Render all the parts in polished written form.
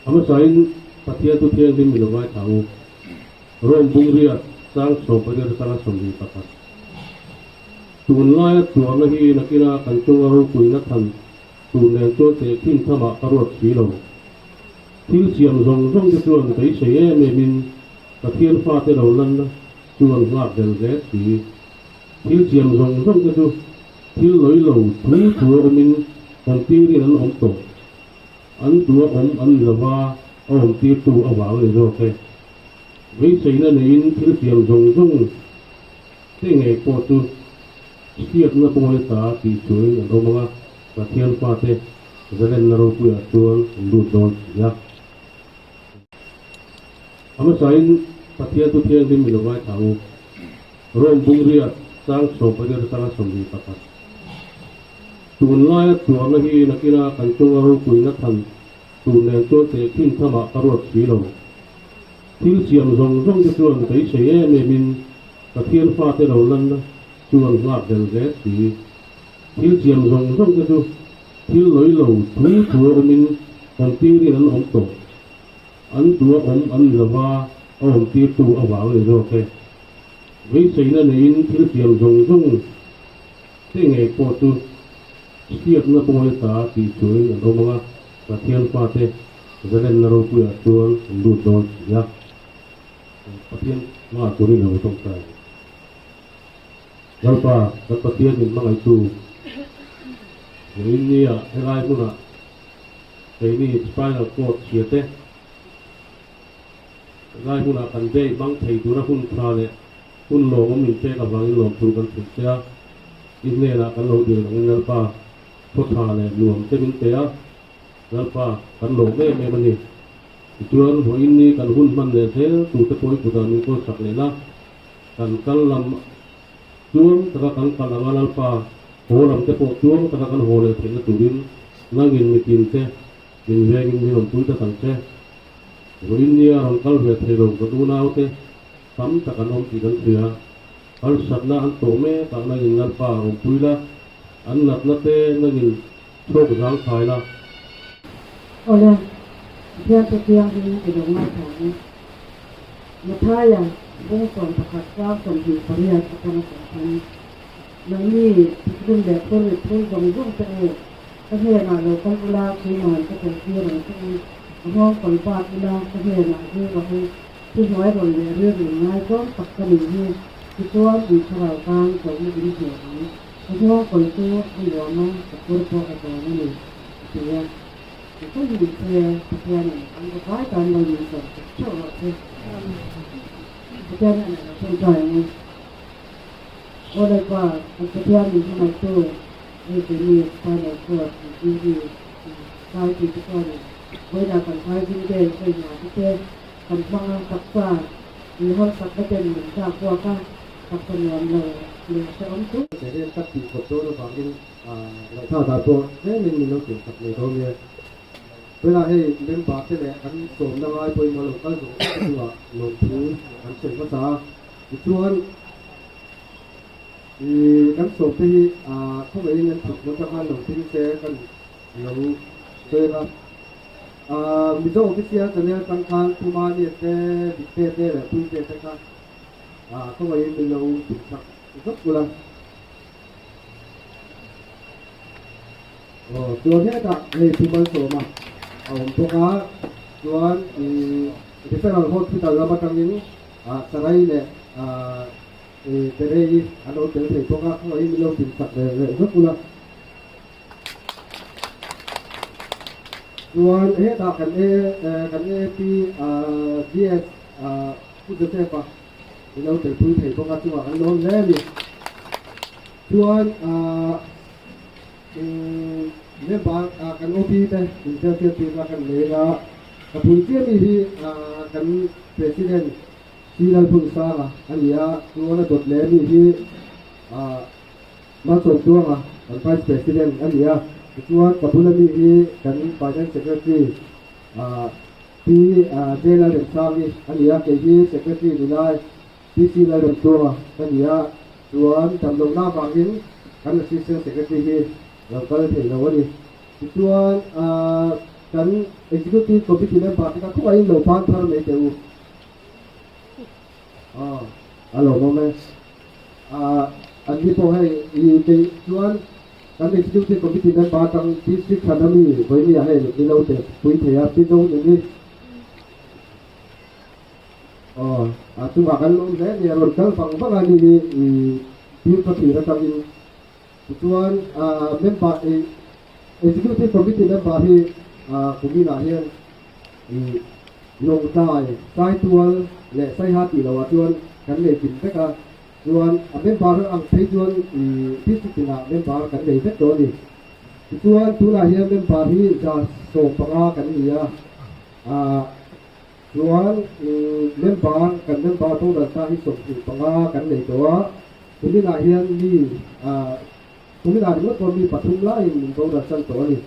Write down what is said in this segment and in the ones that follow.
A hmasain Pathian thu thianghlim i lo ngaithla u. Rome bungriat chang 18 atanga 21. Tunlaia tuarna hi nakina kan chunga ropuina than tur nen chuan tehkhin thamah ka ruat si lo. Thil siam zawng zawng te chuan beisei em emin Pathian fate lo lanna chu an nghak del hle si. Thil siam zawng zawng te chu thil lawi lo thu thu a awmin awmtirin an awm tawh. An duh a awm an ni lova, a awmtirtu avang a ni zawk e. Beiseina neiin thil siam zawng zawng te ngei pawh chu hriatna bawi ta tih chuain an awm ang a, Pathian fate zalenna ropuiah chuan an lut dawn si a. A hmasain Pathian thu thianghlim i lo ngaithla u. Rome bungriat chang 18 atanga 21. Tunlaia tuarna hi nakina kan chunga ropuina than tur nen chuan tehkhin thamah ka ruat si lo. Thil siam zawng zawng te chuan beisei em emin Pathian fate lo lanna chu an nghak del hle si. Thil siam zawng zawng te chu thil lawi lo thu thu a awmin awmtirin an awm tawh. An duh a awm an ni lova, a awmtirtu avang a ni zawk e. Beiseina neiin thil siam zawng zawng te ngei pawh chu hriatna bawi ta tih chuain an awm ang a, Pathian fate zalenna ropuiah chuan an lut dawn si a. Pathian hmaah turin lo tawngtai ang. Lalpa, kan Pathian min hmangaihtu, vawiin nia helai hmunah keini spinal cord chhia te helai hmunah kan day hmang thei tura hun tha leh hun lawmawm min pek avangin lawmthu kan hrilh che a, i hnenah kan lo dil angin Lalpa khaw tha leh nuam te min pe a, Lalpa kan lawm em em a ni. Tichuan, vawiin ni kan hun hman leh zel turte pawh i kutah min kawlsak leh la. Kan kal lam chuang taka kan kal anga Lalpa haw lam te pawh chuang taka kan haw leh theihna turin nangin mitin te min vengin min awmpui ta tang che. Vawiin nia rawn kal ve thei lo kan unau te tam tak an awm tih kan hria. Harsatna an tawh mek ah nangin Lalpa awmpui la, an natna te nangin chhawk zang khai la. Awle, Pathian Pathiangin i lo ngaithla ang e. Mathaia bung 11 chang 28 atanga 30. Nangni thikrim leh phur rit phur zawng zawng te u, ka hnenah lo kal ula, keimahn ka chawlhtir ang che u, a nghawng kawl bat ula, ka hnenah zir rawh u, thuhnuai rawn leh rilru ngai tlawm tak ka nih hi, tichuan in thlarau tan chawlhna in hmu ang. Ka nghawng kawl chu a nuam a, ka phur pawh a zawm a ni, a ti a. Ka ni che, Pathianin an va vai tan lo min sawm sak theuh rawh che. Pathian hian a lo tawngtai ang u. Aw Lalpa, kan Pathian min hmangaihtu, hei keini spinal cord injury kai tih te chuanin vawiinah kan thaizing te, vawi hna te te kan hmang a, taksa min harsakna ten min tlak buak a, taksa nuam lo leh hrehawm chu. Kei hian ka tih kawp dawn avangin Ngaihthlak dan pawh tlemin min lo tirhsak mai dawn nia. Tunah hei member te leh kan sawmna ngai pawimawh lo kal zawng zawng te chungah lawmthu kan sawi hmasa a. Tichuan ih kan sawm te hi khawngaihin an thut hmun atanga lo ding se kan lo sawi ang a. Mizo official channel atang khan Pu Mania te, Dikte te leh Puite te kha khawngaihin min lo tirhsak zauh ula. Aw chuan hetah hei Pu Malsawma a awm bawk a, chuan ih Referral Hospital lam atangin ah Sarai leh ah ih Terei an lo tel thei bawk a, khawngaih min lo tinsak ve leh zawk ula. Chuan hetah kan A kan AAP ah GS ah Pu Joseph-a Min lo telpui thei bawk a, chungah kan lawm hle a ni. Chuan aah member kan OP te inhmelhriat tirna kan nei a, ka pui chiah mi hi kan President C Lalphunsanga a ni a, chuan a dawt leh mi hi Malsawmtuanga kan Vice President a ni a, tichuan ka bula mi hi kan Finance Secretary Pi J Lalremsangi a ni a, kei hi Secretary ni lai PC Lalremtuanga ka ni a, chuan damlohna avangin kan Assistant Secretary hi lo kal thei lo a ni. Tichuan. kan Executive Committee member te kha khawngaihin lo ban thar mai teh u. Aw, a lawmawm e. Ah, an ni pawh hei i keih chuan kan Executive Committee member atang District hran ami vawinia hei ni lo te pui thei a, Pi Zonuni. Aw, a chungah kan lawm hle a ni, a rawn kal vang vang a ni hi i tir ka thlir atangin. Tichuan, member i Executive Committee member hi kuminah hian i Lawngtlai, Saitual leh Saiha tih lohah chuan kan nei kim vek a, chuan a member ang phei chuan i district tinah member kan nei vek tawh a ni. Tichuan, tunah hian member hi 115 kan ni a, Chuan member, kan member boral ta hi 25 kan nei tawh a, kuminah hian mi kuminah ringawt pawh mi pathum laiin min boral san tawh a ni.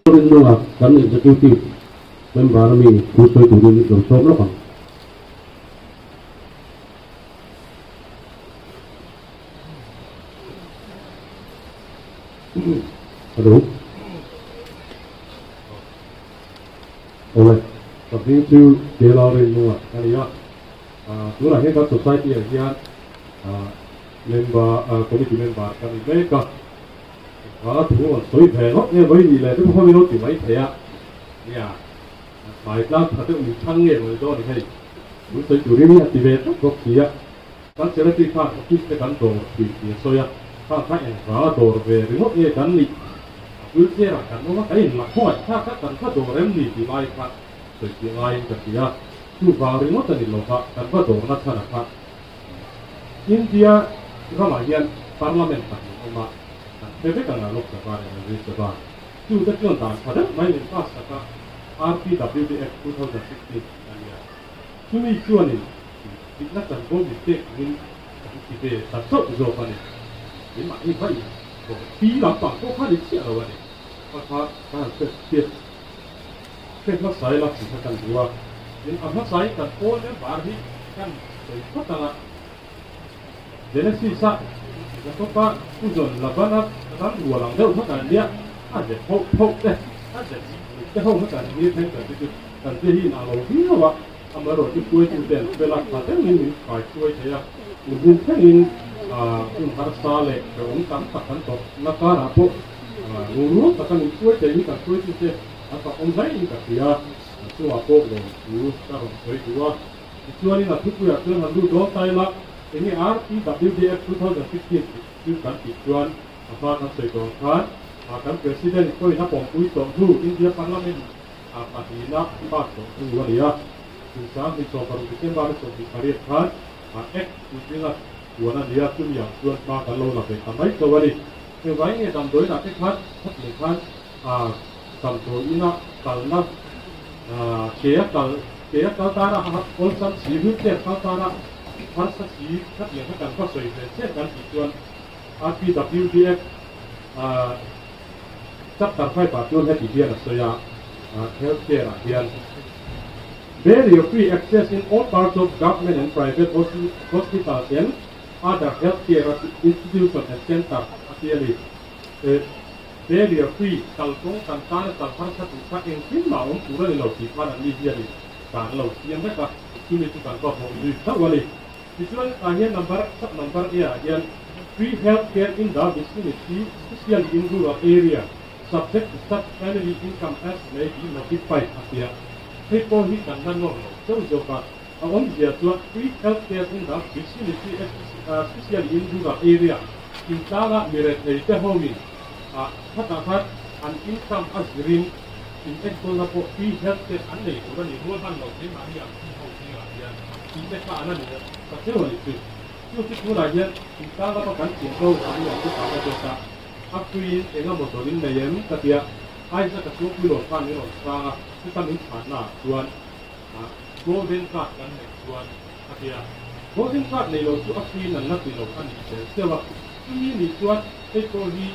Rinnuah kan Executive Member ami thu sawi turin lo sawm lawk ang. Hello. Awle, ka hming chu Kela Rinnuah a ni a. Tunah hian kan society ah hian member committee member ka ni mek a. Engvanga thu rawn sawi ve ngawt nge vawi nih leh te pawh min lo ti mai thei a. Nia, hmai tlang tha deuh min chhang nge mawni dawn ni hei. Thu sawi turin a ti ve tlat bawk si a. Kan secretary khan office te kan dawr tih tih a sawi a, khang kha engvanga dawr ve ringawt nge kan nih? A wheelchair ah kan awm a, kan inla khawngaih thlak a, kan va dawr em ni tih lai kha sawi tih ngaiin ka hria. Chuvang ringawt a ni lo va, kan va dawrna chhan a kha. India ramah hian Parliament pahnih awm a, kan hre vek ang a, Lok Sabha leh Rajya Sabha. Chute chuan dan tha deuh mai min pass tak a, RPWD Act 2016 tih a nia. Chumi chuanin dikna chanvo min pek angin kan ti ve ta chauh zawk a ni. Keimahni hmaiin bawk pi lampang pawh kha ni chiah lo a ni. Kha kha ka han hriat hriat hriat hmasa ila tih kha kan duh a. Tin, a hmasain kan pawl member hi kan sawi phawt ang a. Genesis-a Jakob-a pu zawn Labana ram rual ang deuh kha kan nia, a ze phoh phoh te, a ze zuk te ho kha kan nia then kan ti chu kan zia hi inang lo viau a, amaherawhchu hruaitu ten fela tha deuhin min kai hruai thei a, hun thlengin hun harsa leh hrehawm tam tak kan tawrh na karah pawh ngurrual taka min hruai thei hi kan hruaitu te an fakawm hlaiin ka hria, an chungah pawh lawmthu ka rawn sawi duh a. Tichuanin a thupuiah chuan han lut dawn ta ila, enge RPWDF 2015 tih chu kan tih chuan a hma kan sawi dawn khan kan President pawhin a pawmpui tawh hnu India Parliament ah pahnihna a pass tawh hnu a ni a. Kum 2026 December ni 28 khan Act puitlinga puan a ni a, chumi ang chuan hma kan lo la ve ta mai chauh a ni. Engvai nge damdawiinah te khan khat leh khan damdawiina kalna ke a kal ke a kal tana awlsam si wheelchair kal tana harsa si khatiang kha kan va sawi ve chian kan tih chuan RPWDF chapter 5 ah chuan heti hian a sawi a health care ah hian Barrier free access in all parts of government and private hospitals and other health care institution and centre a ti a ni. Barrier free kalkawng kan tana kal harsa duh kha engtin mah awm tur a ni lo tih khan anni hianin dan lo siam vek a, chumi chu kan va hawh zui chauh a ni. Tichuan tah hian number sub number A ah hian free health care in the vicinity especially in rural area subject to such family income as may be notified a tia. Hei pawh hi kan la nawr lo chauh zawk a, a awmzia chuan free health care in the vicinity especially in rural area intlanga mi rethei te hoin ah khatah khan an income a zirin in enkawlna pawh free health care an nei tur a ni rual hman lo keimahni ang chi ho zingah hian tih te kha an a ni ta cheu a ni chu. Chu chu tunah hian intlang lama kan thiam ho mahni ang chu ta ka zawt a, a puiin eng emaw dawlin nei em ka tia Isaac-a chhungpui rawn khan min rawn chhang a, chuta min chhanna ah chuan Golden card kan neih chuan a tia. Golden card nei lo chu a puiin an la ti lo a nih zel cheu a, chumi nih chuan hei pawh hi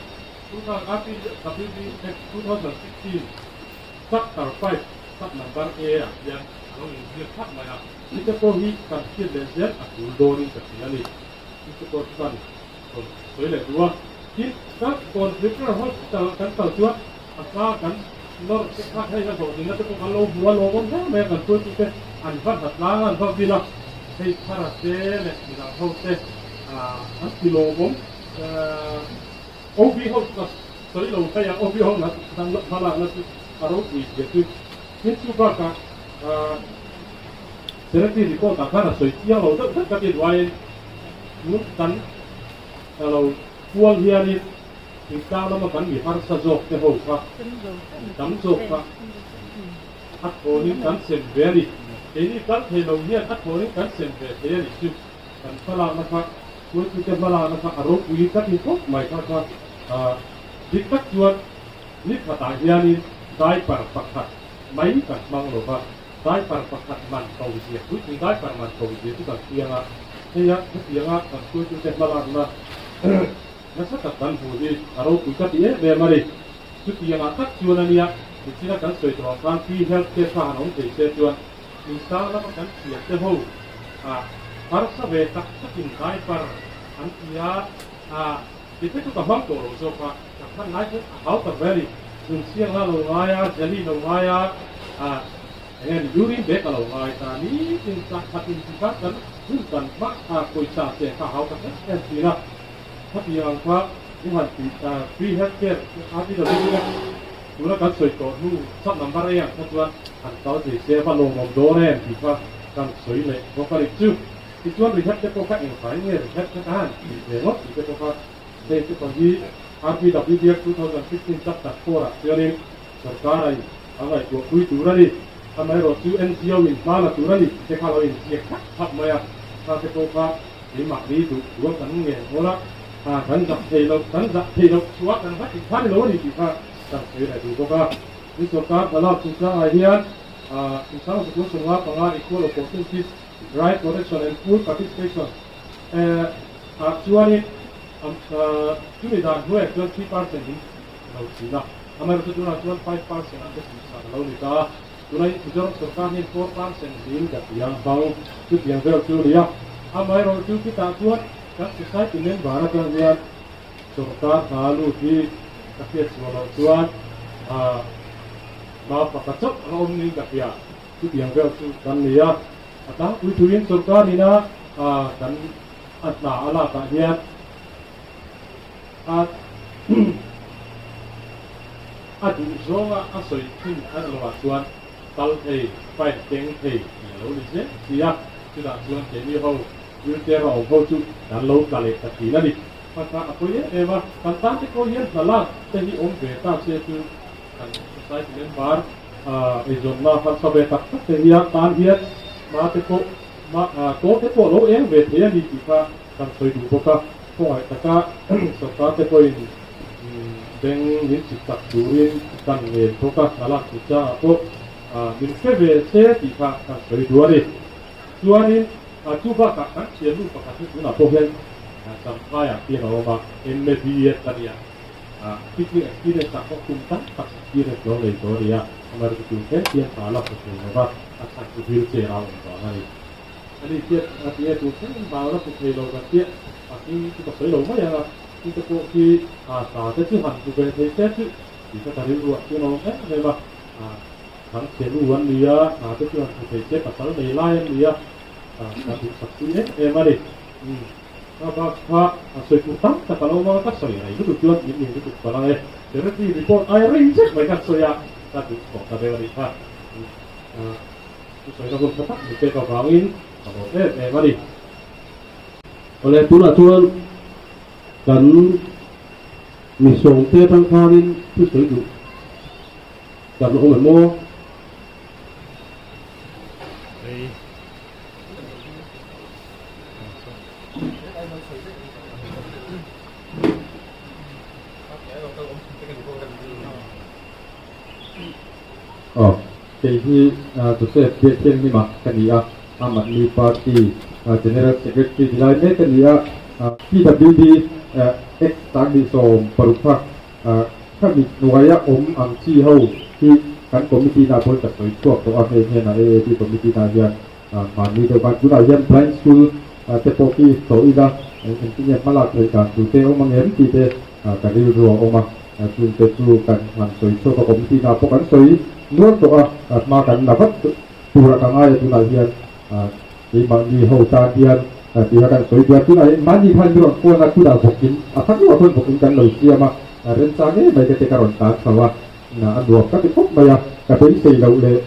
RPWD Act 2016 Chapter 5 Sub Number A ah hian a lo inzir thlap mai a. Hite pawh hi kan hriat leh zel a tul dawnin ka hria a ni. Hite pawh chu kan rawn sawi leh duh a. Tin, kan kawn Referral Hospital ah kan kal chuan a hma kan nawr te kha hei a hlawhtlinna te pawh kan lo hmu a, lawmawm hle mai a kan hruaitute an va hlat lang a, an va vil a, hei thara te leh midang ho te an ti lawmawm. OB ho chu ka sawi lo phei a, OB ho hmalakna chu a ropui zia chu. Tin, chu bakah Secretary report ah khan a sawi chiang lo deuh deuh ka ti ruaiin tun kan lo kual hianin thingtlang lama kan mi harsa zawk te ho kha tam zawk kha a thawnin kan sem ve a ni. Keini kal thei lo hian a thawnin kan sem ve thei a nih chu kan hmalakna kha hruaitute hmalakna kha a ropui ka ti khawp mai kha kha dik tak chuan ni khatah hianin diaper pakhat mai kan hmang lo va. Diaper pakhat man ko zia, puitling diaper man ko zia chu kan chiang a, heia hetianga kan hruaitute hmalakna nasa tak kan hmu hi a ropui ka ti em em a ni. Chutiangah tak chuan a nia, nichina kan sawi tawh ang khan free health care kha han awm thei se chuan insang lama kan thiante ho ah harsa ve tak takin diaper an ti a, ah ti te chu ka hmang tawh lo zawk a, ka hman lai chuan a hau tak ve a ni. Zunsiang la lo ngai a, jelly lo ngai a, ah eng nge ni urine bag a lo ngai ta nitin tlak khat in ti khan kan hun kan hma a pawisa che kha hau tak em em thin a. Khatiang ang kha i han tih free health care RPWD tuna kan sawi tawh hnu sub number A ang kha chuan han kal thei se va lawmawm dawn em tih kha kan sawi leh bawk a ni. Chu tichuan rehab te pawh kha engvai nge rehab kha ka han tih ve ngawt tih te pawh kha hei te pawh hi RPWD 2015 chapter 4 ah chuanin sorkar a in a ngaihtuah pui tur a ni. Amaherawhchu NGO in hma la tur a ni tih te kha lo inziak thlap thlap mai a, kha te pawh kha keimahni duh duh a kan ngen hawl a, kan zak thei lo, kan zak thei loh chhuah kan va tih kha ni lo a ni tih kha kan sawi leh duh bawk a. Tin sorkar hmalak chungchangah hian Insang Zakul Sawmnga panga Equal Opportunities, Right Protection and Full Participation ah chuanin chumi dan hnuaiah chuan 3% in lo thin a, amaherawhchu tunah chuan 5% an pe tih sak a lo ni ta a, tunah hi Mizoram sorkar hian 4% tiin ka ti ang bang chutiang vel chu a ni a, amaherawhchu chutah chuan kan society member atang hian sorkar hna lut hi ka hriat chhuah loh chuan hna pakhat chauh a awm niin ka hria, chutiang vel chu kan ni a, a tlangpui thuin sorkar ina kan a hna a lakah hian a a duh zawnga a sawi thin a rawh chuan kal thei, file keng thei tih a lo ni zel si a, chutah chuan keini ho wheelchair a awm ho chu kan lo tla leh ta thin a ni. Kha kha a pawi em em a, kan tan te pawh hian hna lak te hi awm ve ta se chu kan society member eizawnna harsa ve tak tak te hian tan hian hma te pawh kaw te pawh lo eng ve thei a ni tih kha kan sawi duh bawk a, khawngaih taka sorkar te pawhin beng min chik tak turin kan ngen bawk a, hna lak tur changah pawh min hre ve se tih kha kan sawi duh a ni. Chuanin chu bakah kan thiannu pakhat hi tunah pawh hian Champhaiah pian a awm a, MABS a nia, teaching experience ah pawh kum tam tak experience lo nei tawh a ni a, amaherawhchu tun thleng hian hna lak ta thei lova a chhan chu wheelchair a awm vang a ni. A ni chiah a ti e, tun thleng bang la hmu thei lo kan chiah a hming chu ka sawi lo mai ang a, chute pawh khi a hna te chu han hmu ve thei se chu tih kha ka rilruah chuan a awm em em a, thang chhe nu an ni a, hna te chu han hmu thei se pasal nei lai an ni a, ka duhsak pui em em a ni. Umm ka bak kha a sawi tur tam tak a lo awm a, ka sawi rei lutuk chuan min ning lutuk palh ang e, Secretary report ai rei zet mai ka sawi a, ka duh tawh ta deuh a nih kha. Thusawi na hun tha tak min pek avangin ka lawm em em a ni. Awle tunah chuan kan misawmte atang khanin thusawi duh kan awm em aw? Aw, kei hi Joseph Biakthianghima ka ni a, Aam Aadmi Party General Secretary ti lai mek ka ni a, PWD Act 2016 kha khami hnuaia awm ang chi ho hi kan committee na pawhin ka sawi chhuak tawh a, hei hnenah AAP committee na hian mahni deuh khan tunah hian blind school te pawh khi hlawh ila engtin nge hmalak theih dan tur te awm ang em tih te ka rilru a awm a, chungte chu kan han sawi chhuak a, committee na pawh kan sawi nual tawh a, hma kan la vat tur a ka ngai a tunah hian keimahni ho tan hian tih kha kan sawi duh a, tunah hian mahni khan mi rawn phone a tunah vawkin a khat luah chuan vawkin kan lo siam a, remchang em mai ka te ka rawn tan chho a. A nuam ka ti khawp mai a, ka beisei loh leh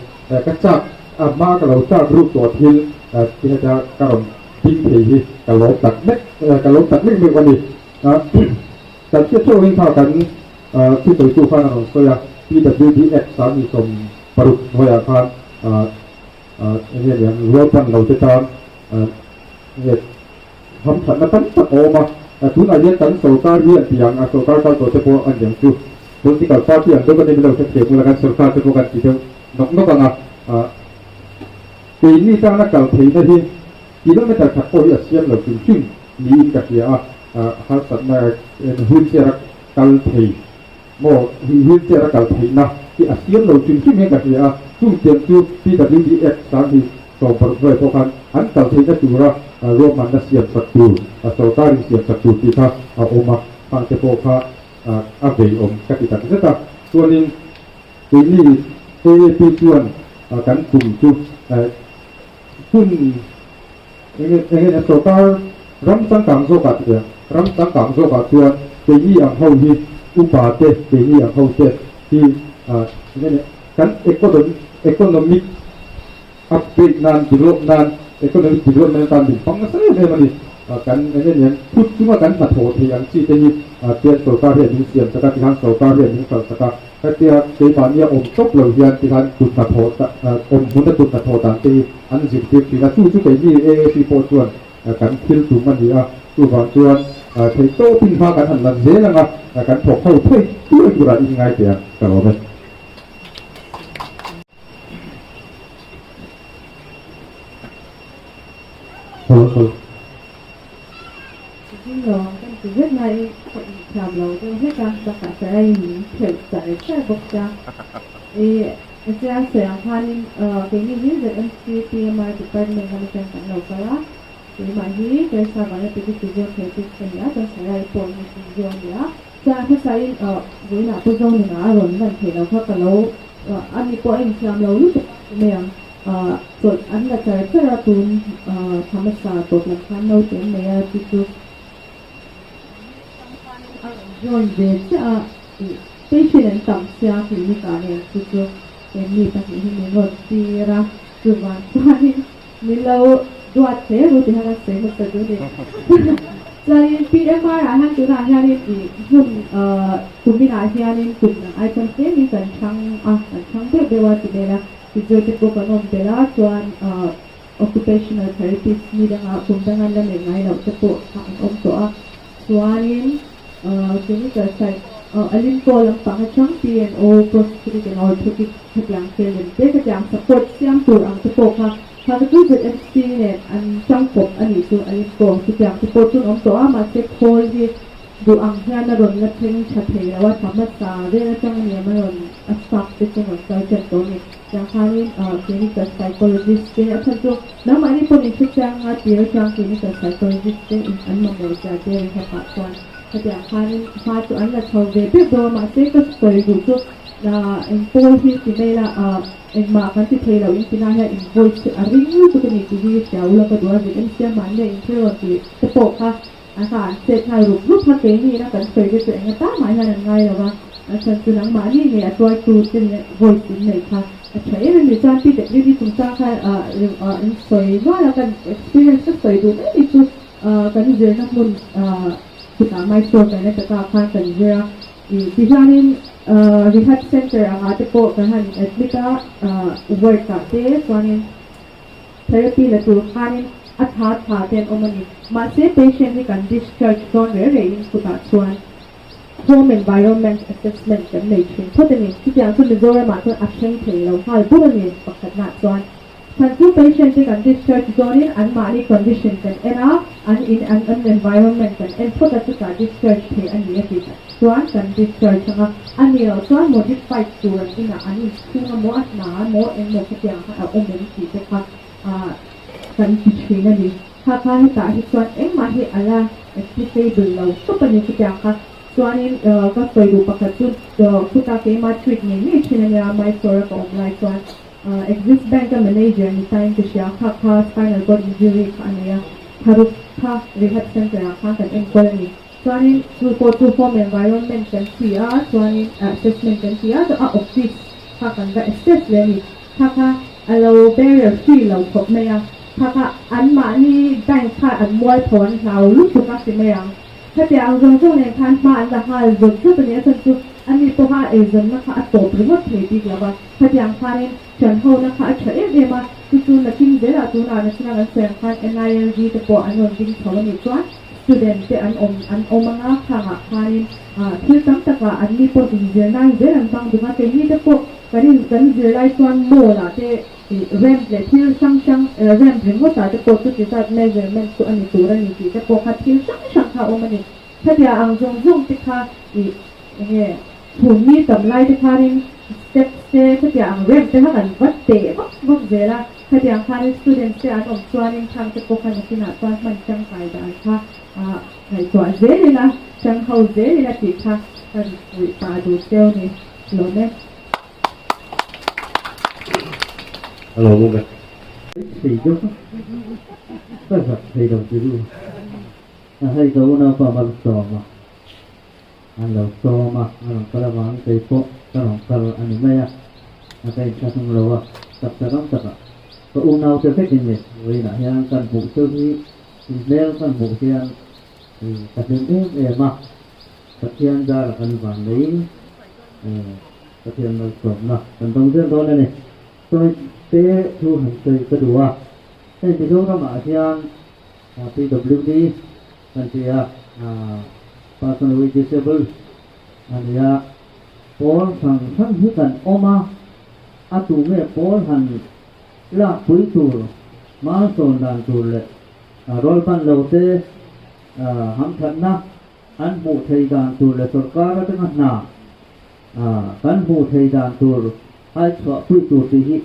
ka chak a hma ka lo chak ruk tawh thil ti heta ka rawn ding thei hi ka lawm tak mek ka lawm tak mek mek a ni. Kan hriat theuh angin kha kan thusawitu khan a rawn sawi a, PWD Act 2016 hnuaiah khan eng nge niang rualban lo te tan nge Hamthatna tam tak a awm a, tunah hian kan sorkar hi an ti ang, a sorkar kal tawh te pawh a ni ang chu. Political party ang deuh kan ni milo hrethiam ula kan sorkar te pawh kan ti deuh nawk nawk ang a. Keini tana kal theihna hi kilometer khat pawh hi a siam lo hrim hrim niin ka hria a, harsatna wheelchair a kal thei maw wheelchair a kal theihna hi a siam lo hrim hrim hian ka hria a, chung tiang chu PWD Act 2016 hnuai pawh khan an kal theihna tura ruahmanna siam sak tur, sorkarin siam sak tur tih kha a awm a, khang te pawh kha a vei awm ka ti tak zet a. Chuanin keini AAP chuan kan tum chu hun enge enge sorkar ram changkang zawkah ti ang, ram changkang zawkah chuan keini ang ho hi upa te keini ang ho te hi enge kan economic upgrade nan, develop nan, economic development atan min hmang nasa em em a ni. Kan eng nge niang phut chunga kan hnathawh theih ang chi te hi tian sorkar hian min siam sak a, tikhan sorkar hian min hralh sak a, hetia keimahnia awm tawp lo hian tikhan kut hnathawh awm hmuna kut hnathawh dan te hi an zirtir thin a, chu chu keini AAP pawh chuan kan thil tum a ni a, chuvang chuan theihtawpin hma kan han la zel ang a, kan thawk ho thei tuai turah inngai teh ang ka lawm e. Zinglo kan ti zet nain ka inthiam lo deuh hlek a, bakah sarai in min phelh char char bawk sia. I tia sawi ang khanin keini hi ZMC PMR department lam atang kan lo kal a, keimah hi Teresa Vanapeki physiotherapist ka ni a, chuan sarai pawh hi physio a ni a. Chuan hmasain vawiinah pawh Zonuna a rawn lan theih loh kha ka lo ani pawh a inthiam lo lutuk a ti mai ang. Chawlh an la char char a tun thla hmasa tawp lam khan naute an nei a chu chu a rawn join ve chiah a patient an tam sia clinic ah nen chu chu mi pahnih hi min rawn tir a chuvang chuanin Min lo duat hle ru tih kha kan sawi hmasa duh a ni. Chuanin PMR ah hian tunah hianin ih hmun kuminah hianin kum dang ai chuan tlemin kan chhang a, kan chhang deuh deuh a ti vel a. Physio te pawh kan awm belh a, chuan occupational therapist mi dangah kum danga la neih ngai loh te pawh kha an awm tawh a. Chuanin clinical side Alimco lampang atang PNO, Prosthetic and Orthotic khatiang te lem te khatiang support siam tur ang te pawh kha kha te chu ZMC nen an tangkawp a nih chu Alimco chutiang te pawh chu an awm tawh a mahse khawl hi duh ang hian a rawn la thleng tha thei lo a thla hmasa vel atang a niam a rawn a staff te chu an rawn kal tan tawh a ni. Tiang khanin clinical psychologist te a chhan chu nangmahni pawh min hre chiang a tir atang clinical psychologist te in an mamawh zia te rehab ah chuan hetiang khanin hma chu an la chho ve bek dawn a mahse ka sawi duh chu eng pawl hi ti mai la engmah kan ti thei lo in tina hian in voice hi a ring lutuk a ni tih hi hria ula ka duh a ZMC a mahni a inthil rawn tih te pawh kha an kha an chet nghal rup rup kha keini ina kan sawi te chu eng atan mah hian an ngai lo va. A chhan chu nangmahni ngei a tuartu te leh voice in neih kha a tha em em ni. Chuan PWD chungchang kha in sawi nual a, kan experience ka sawi duh mai ni chu kan zirna hmun chutah Mysore Karnataka ah khan kan zir a. Tihianin rehab center angah te pawh kan han admit a, ward ah te chuanin therapy la tur khanin a tha tha te an awm a ni. Mahse patient hi kan discharge dawn reh rehin kutah chuan Home Environment Assessment kan nei thin phawt a ni. Chutiang chu Mizoramah chuan a thleng thei lo nghal bur a ni. Pakhatnaah chuan chhan chu patient te kan discharge zawnin anmahni condition kan en a, an in an an environment kan en phawt a, chutah discharge thei a ni a tih chuan kan discharge ang a, a nih loh chuan modified tur an inah an inchhung a maw a hna a maw engmaw khatiang kha a awm em tih te kha kan ti thin a ni. Kha kha hetah hi chuan engmah hi a la applicable lo tawp a ni chutiang kha. Chuanin ka sawi duh pakhat chu khuta keimah treat ngei ngei thin a nia Mysore a ka awm lai chuan Axis Bank a manager ni tain ka hria kha kha spinal cord injury kha a nei a, tharuk kha rehab center ah khan kan enkawl a ni. Chuanin chu pawh chu home environment kan ti a, chuanin assessment kan ti a, a office kha kan va assess leh a ni. Kha kha a lo barrier free lo khawp mai a, kha kha anmahni bank kha an mualpho an hlau lutuk a ti mai ang. Khatiang ang zawng zawng nen khan hma an la nghal zawt zawt a ni a chhan chu ani pawha eizawnna kha a tawp ringawt thei bik lo va, khatiang khanin ṭanhona kha a ṭha em em a, chu chu nakin zelah tunah nakin a kan sawi ang khan NILD te pawh an rawn ding chho a nih chuan student te an awm an awm anga khangah khanin thil tam takah anni pawh inzir nan zel an hmang dun a, keini te pawh Kan in kan zir lai chuan mall ah te ramp leh thil hrang hrang ramp ringawt ah te pawh chuti zat measurement chu a ni tur a ni tih te pawh kha thil hrang hrang kha a awm a ni. Khatia ang zawng zawng te kha ih enge chhun mi tam lai te khanin steps te khatia ang ramp te kha kan va teh vak vak zel a, khatiang khanin students te an awm chuanin khang te pawh kha nakinah chuan hman tangkai dan kha ngaihtuah zel ila, tang ho zel ila tih kha kan ruih pah duh cheu ni. Lawm e. Hello mum e. Thei deuh a, ka zak thei lo ti ru. A hei ka unaupa mal sawm a, an lo sawm a, a rawn kal avangin kei pawh ka rawn kal a ni mai a, a ka inthlahnung lo a, tak tak ang takah ka unaute vekin ni vawiinah hian kan hmuh cheu hi inhmel kan hmuh hian ka hlim em em a. Pathian zara kan van neiin Pathian malsawmna kan dawng zel dawn a ni. Sawi te thu han sawi ka duh a, hei Mizoramah hian PWD kan ti a, Person with Disable a ni a, pawl hrang hrang hi kan awm a, a tu nge pawl han lakpui tur, malsawn dan tur leh rawlban lo te hamthatna An hmuh thei dan tur leh sorkar atanga hna kan hmuh thei dan tur ai chhuah pui tur tih hi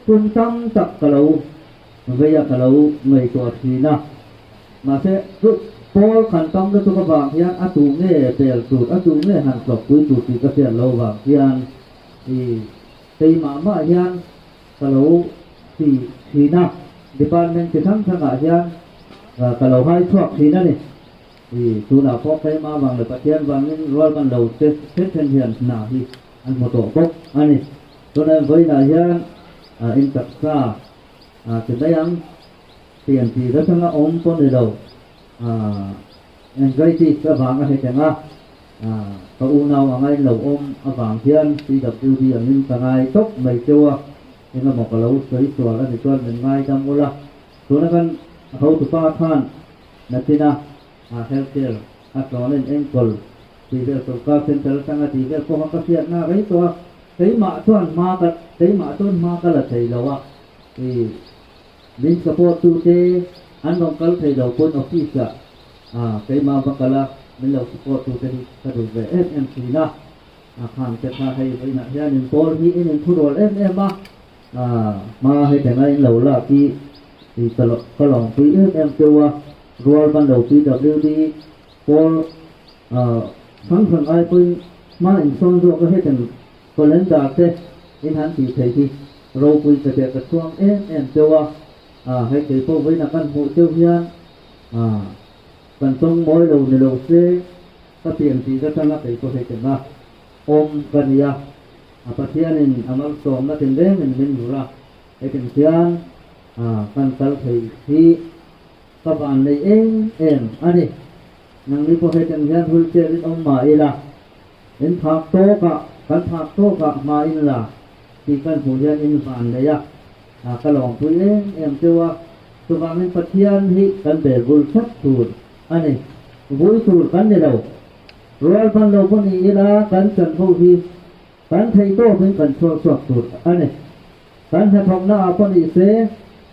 tum tam tak ka lo vei a, ka lo ngaihtuah thin a. Mahse, chu pawl kan tam lutuk avang hian a tu nge bel tur, a tu nge han tlawk pui tur tih ka hriat lo vang hian i keimah mah hian ka lo ti thin a, department chi hrang hrangah hian ka lo hai chhuak thin a ni. I tunah pawh keimah vang leh Pathian vangin rualban lo te then then hian hna hi an hmu tawh bawk a ni. Tunah vawiinah hian in taksa ti mai ang pian tih atanga awm pawh ni lo anxiety avanga hetiang a ka unau anga in lo awm avang hian PWD angin ka ngai tawp mai cheu a, engemaw ka lo sawi sual a ni chuan min ngaidam ula. Tuna kan hotupa khan Natina a healthcare a tlawn en enkawl tih vel sorkar central atanga tih vel pawha ka hriatna a rei tawh a, keimah chuan hma ka keimah chuan hma ka la thei lo a, i min support tu te an rawn kal thei lo pawn office ah keimah va kal a min lo support tu te hi ka duh ve em em thin a, a khang te kha hei vawiinah hian in pawl hi in inthurual em em a. Hma hetianga in lo lak hi i ka lawngpui em em teuh a, rual ban lo PWD pawl hrang hrang ai pawhin hma insawn zawk a hetiang calendar te in han tih theih hi ropui ka tia ka chhuang em em teuh a, hei kei pawh vawiinah kan hmuh teuh hian kan tawng mawi lo ni lo se ka pian tih ka chang a kei pawh hetianga. awm ka ni a, a Pathianin a malsawmna tinrengin min vur a, hetiang hian kan kal thei hi ka van nei em em a ni. Nangni pawh hetiang hian wheelchair in awm mah ila, in phak tawkah, kan phak tawkah hma in la tih kan hmuh hian in van nei a, ka lawmpui em em teuh a, chuvangin Pathian hi kan bel bul tlat tur a ni. Vui tur kan ni lo. Rual ban lo pawh ni ila kan chanvo hi kan theih tawpin kan chhuak chhuak tur a ni. Kan hnathawkna ah pawh ni se,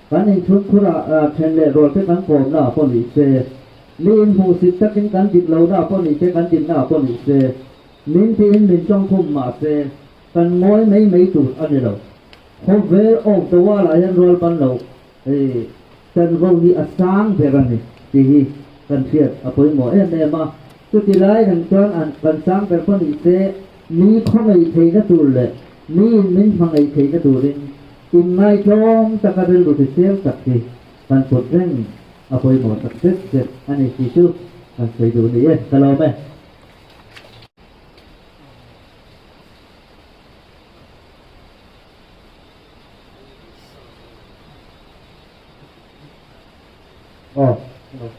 kan inchhungkhur ah then leh rual te kan kawmna ah pawh ni se, mi inhmuhsit takin kan dik lohna ah pawh ni se, kan dikna ah pawh ni se, min tiin min tawngkhum mah se, kan ngawi mai mai tur a ni lo. Khawvel of the world ah hian rual ban lo chanvo hi a sang ber a ni tih hi kan hriat a pawimawh em em a. Chuti lai reng chuan an kan sang ber pawh ni se, mi khawngaih theihna tur leh miin min hmangaih theihna turin inngaihtlawm taka rilru hrisel tak hi kan put reng a pawimawh tak zet zet a ni tih chu kan sawi duh ni e. Ka lawm e. Aw hello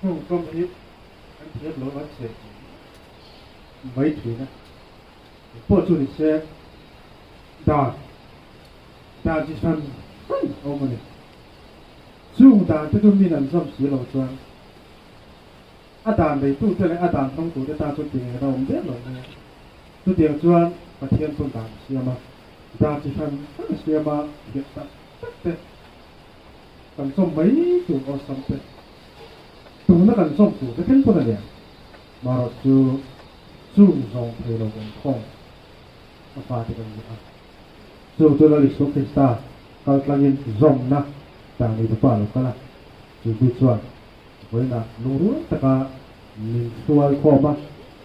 Hung kawng hi an thiam lo an chhe mai thin a, engpawh chu ni se dan dan chi hran hran a awm a ni. Chung dan te chu min an zam si lo chuan A dan neitute leh a dan hmangtute tan chuan tih ngaihna awm der lo mai a. Chutiang chuan Pathian chuan dan a siam a, dan chi hran hran a siam a, thiam tak tak te kan chawm mai tur awlsam te, tuna kan chawm tur te thleng pawn a nia. Marawh chu chung zawng thei lo awm khawm a fate kan ni a. Chung chu Lal Isua Krista kal tlangin zawmna dan neitupa a lo kal a, chu mi chuan Vawiinah lungrual taka min hruai khawm a,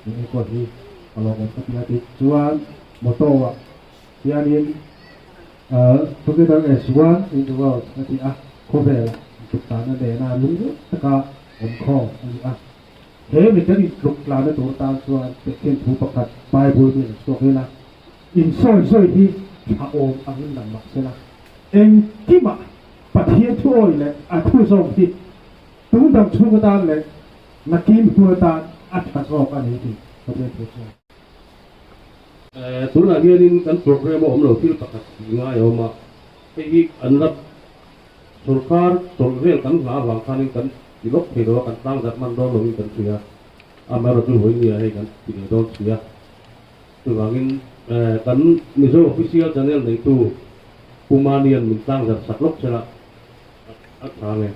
min enkawl hi ka lawmawm ka ti a tih chuan motto ah hianin Together as one in the world a ti a, khawvelah intuktlana nena lungrual taka awm khawm a ni a. He mi kan intluktlana tur tan chuan Pathian thu pakhat Bible mi an chhuak ila, insawi sawi hi tha awm angin lang mah sela, engkimah Pathian thu awi leh a thu zawk hi tun dang chhung atan leh nakin hun atan a tha zawk a ni tih Pathian thu chuan. Tunah hianin kan program a awm lo thil pakhat tih ngai a awm a, hei hi an la sawrkar tawlh vel kan hla avang khanin kan ti lawk thei lo a, kan tlang zat hman dawn lovin kan hria a, amaherawhchu vawi nia hei kan ti leh dawn si a. Chuvangin kan Mizo Official Channel neitu Pu Manian min tlang zar sak lawk chela a tha nge.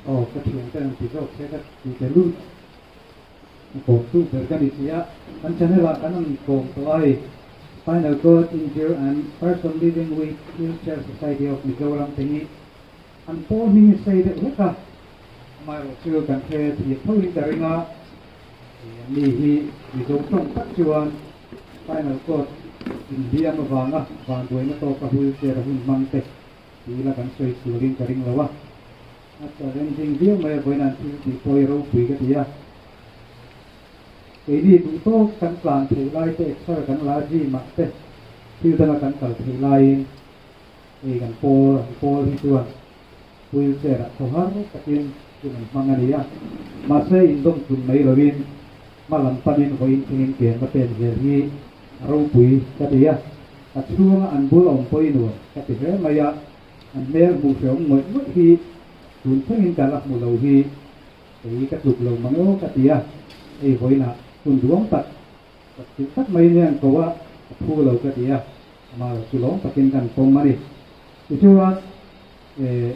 Aw ka thiam te an ti zawk se ka ti te lut. A kawmtu ber ka ni si a, kan channel ah kan an kawm tawh a hei, Spinal Cord Injured and Person Living with Wheelchair Society of Mizoram te hi an pawl hming hi sei deuh hlek a, amaherawh chu kan hre thiam tho in ka ring a, mi hi Mizo tawng tak chuan spinal cord inhliam avanga vanduaina tawka wheelchair a hun hmang te ti ila kan sawi sual in ka ring lo a. A challenging viau mai a, vawiin an thil tih pawh hi ropui ka ti a. Keini duh tawk kan tlan theih lai te, exer kan la gym ah te thil danga kan kal theih laiin hei kan pawl an pawl hi chuan wheelchair ah thaw har takin hun an hmang a ni a. Mahse indawm tun mai lovin hma lam panin vawiin thlengin ke an va pen zel hi a ropui ka ti a. A chhunga an bul awm pawh i nuam ka ti hle mai a. An hmel hmuh hrehawm ngawih ngawih hi tun thlengin ka la hmu lo hi kei ka tluk lo mang aw ka ti a, hei vawiinah hun duang tak tak chilh tak mai nia an ko a, a phu lo ka ti a, amah erawh chu lawm takin kan pawm a ni. Tichuan eh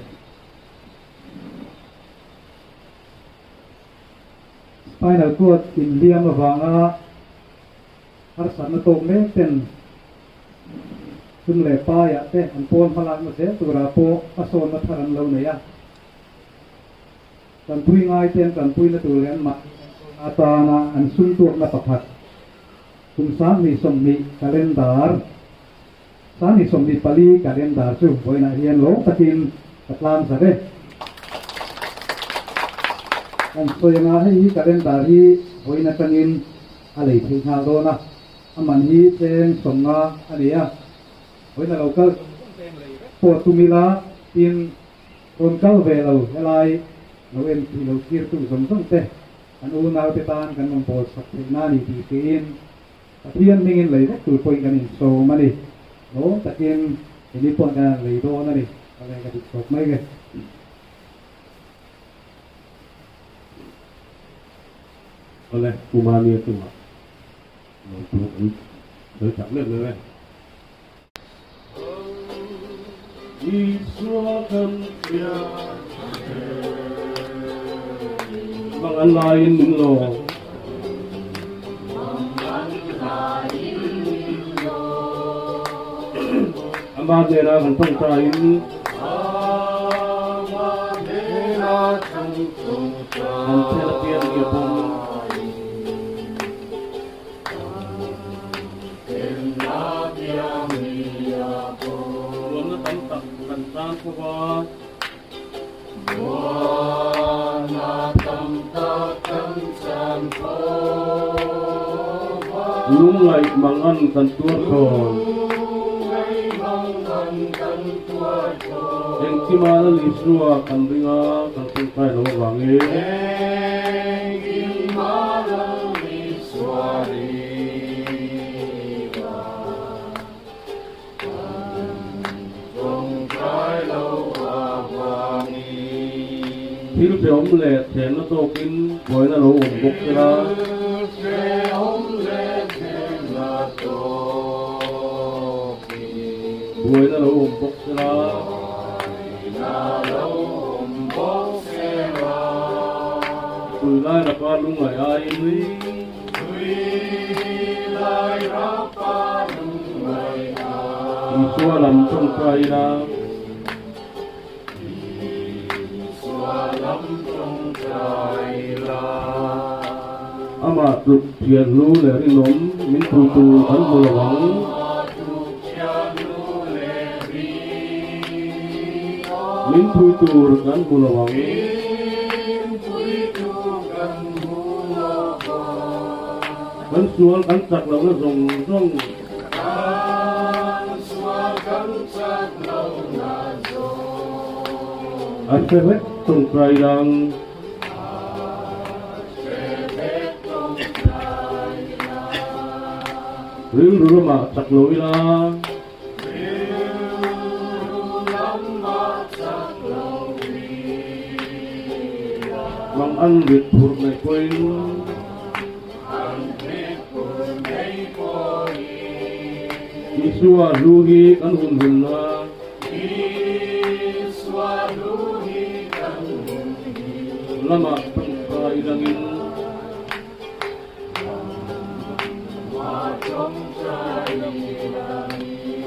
spinal cord inhliam avanga Harsatna tawk mek ten sum leh paiah te an pawn hmalakna zel turah pawh hmasawnna thar an lo nei a. Tanpui ngai te an tanpuina tur leh an mahni enkawl. Atana an sumtuakna pakhat kum 2020 calendar 2024 calendar chu vawiinah hian lawm takin ka tlang zat e. Kan sawi anga hei hi calendar hi vawiin atangin a lei theih nghal dawn a, a man hi cheng 50 a ni a, vawiin a lo kal zawng zawng te lei vek pawh tum ila tin rawn kal ve lo helai lo en thih lo thirtu zawng zawng te kan unaute tan kan rawn bawl sak theih na a ni tih hriin Pathian hmingin lei vek tur pawhin kan insawm a ni. Lawm takin ini pawh kan han lei dawn a ni. Ka lei ka dik tawp mai ve. Awle, Pu Mania chungah lawmthu kan sawi chak meuh meuh e. Mang an laiin min lo. Ama hnena kan tawngtaiin. Kan thel apiang hi a pawm. Nuamna tam tak kan tan tho va. Lungngaih mangan kan tuar thawn. Engkima Lal Isua kan ring a, kan tawngtai lo avangin. Thil hreawm leh thlenna tawkin buaina lo awm bawk sela. Buaina lo awm bawk sela. Tui lai rapa lungngaih aiin. Isua lam tawngtai ila. Amah tluk thian hlu leh rinawm min pui tur kan hmu lo ang. Min pui tur kan hmu lo ang. Kan sual kan chak lohna zawng zawng. A hre vek tawngtai lang. Rilru lamah chak lo ila. Mang an rit phurh mai pawhin. Isua hlu hi kan hun hunna. Lamah tawngtai langin.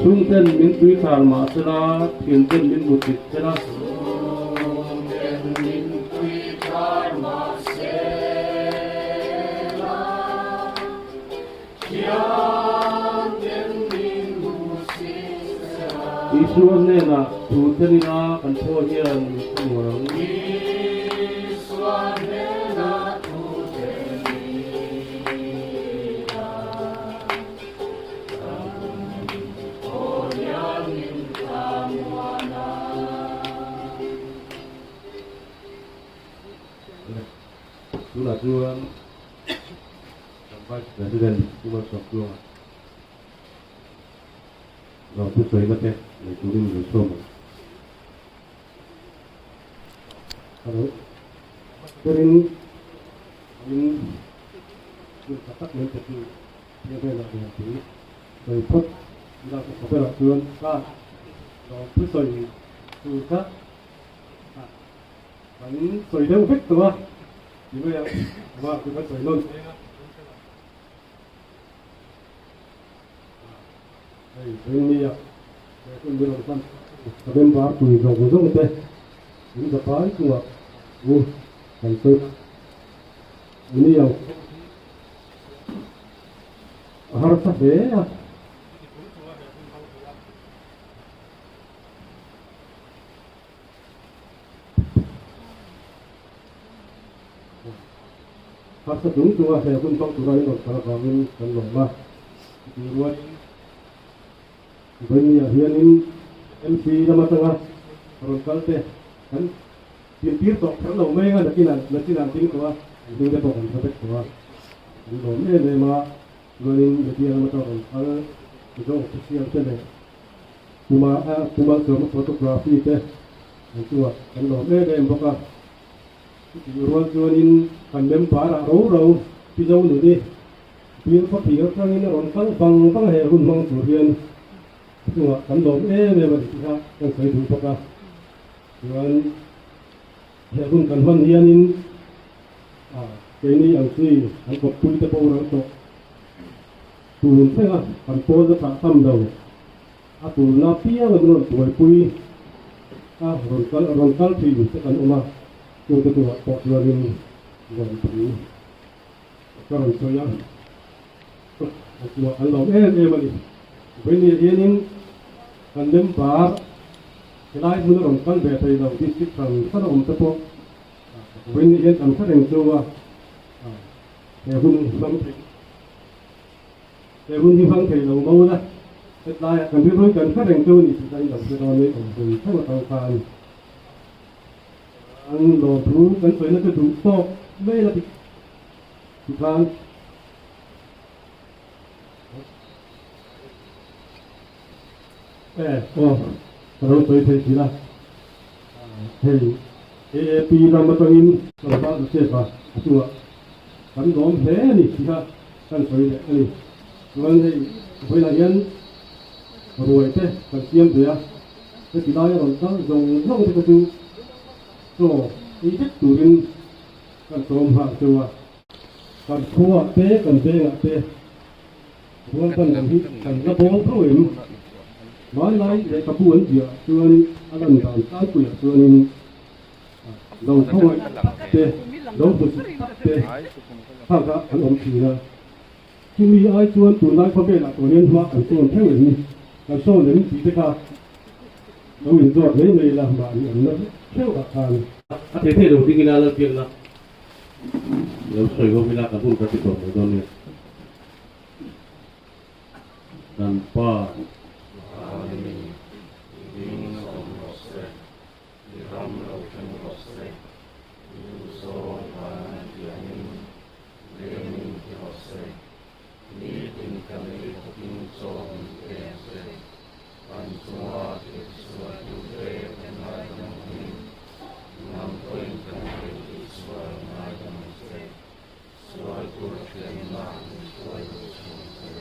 Chhungten min tui thar mah sela, thianten min hmu chit sela. Isua hnenah thu thlen ila kan phaw hian a nuar ang. Tunah chuan kan Vice President Pu Malsawmtluanga lo thusawi te nei turin min sawm ang. Hello. Turin in hun tha tak min pe tu he velah lian pui sawi phawt ila ka tha berah chuan ka lawm thusawi tur kha kan sawi deuh vek tawh a ti mai ang amah chu kan sawi nawn thleng a. Hei Ringnia he hun min rawn hman ka member pui zawng zawng te in zapai chungah u kan sawi a. Ni ang a harsa hle a. Harsa chung chunga he hun hmang tura in rawn kal avangin kan lawm a, chutih rualin Vawinia hianin MC lam atanga rawn kal te kan tintir tawh kher lo mai anga nakinah nachinah ding tawh a, an hming te pawh kan hre vek tawh a, kan lawm em em a, chuanin media lam atanga rawn kal Mizo official te leh Puma Puma Zawma photography te an chungah kan lawm em em bawk a. Chutih rual chuanin kan member ah ro ro Pi Zonuni Bill khawpui atangin a rawn kal vang vang a he hun hmang tur hian a chungah kan lawm em em a ni tih kha kan sawi duh bawk a. Chuan he hun kan hman hianin keini ang chi an kawppui te boral tawh tun thlenga kan pawl na chah tam lo A tulna piang an rawn buaipui a, rawn kal rawn kal thin te kan awm a, chungte chungah pawh chuanin lawmthu ka rawn sawi a, a chungah kan lawm em em a ni. Vawinia hianin kan member helai hmuna rawn kal ve thei lo district hran hran a awm te pawh vawinia hian kan hre reng chu a, he hun hmang theih He hun hi hmang thei lo mo la, hetlaiah kan rilruin kan hre reng chu ni tih kha in lo hre dawn i awm hun theuh atang khan an lawmthu kan sawina chu duh tawk mai la tih khan e aw ka lo sawi thei thin a, hei AAP lam atangin Tlangval Joseph a a chungah kan lawm hle a ni tih kha kan sawi leh a ni. Chuan hei vawiinah hian ruai te kan siam ve a, heti laia rawn kal zawng zawng te kha chu chaw ei vek turin kan sawm nghal cheu a. Kan khuaah te kan vengah te Rualban lam hi kan la bawl tho em? Hmanlai lehkhabu an ziah chuan a lan dan tlangpuiah chuanin lo khawngaih tak te, lo hmusit tak te kha kha an awm thin a. Chumi ai chuan tunlai khawvelah tawh hian hma kan sawn theuh em ni? Kan sawn em tih te kha lo inzawt mai mai la mahni an la theuh ah khan. A thei thei lo ding ila lalpiakna lo sawi ho ila kan hun kan ti tawh mai dawn nia. Kan Pa. Vani, i ding awm rawh se, i ram lo thleng rawh se, i duhzawng van a tiangin lengin ti rawh se, nitin kan ei khawpin chaw min pe ang che, kan chunga thil sualtute kan ngaidam angin, nang pawhin kan thil tihsual ngaidam ang che. Sual tur thiamna min hruai duh thin che.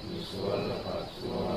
Misual lakah chuan.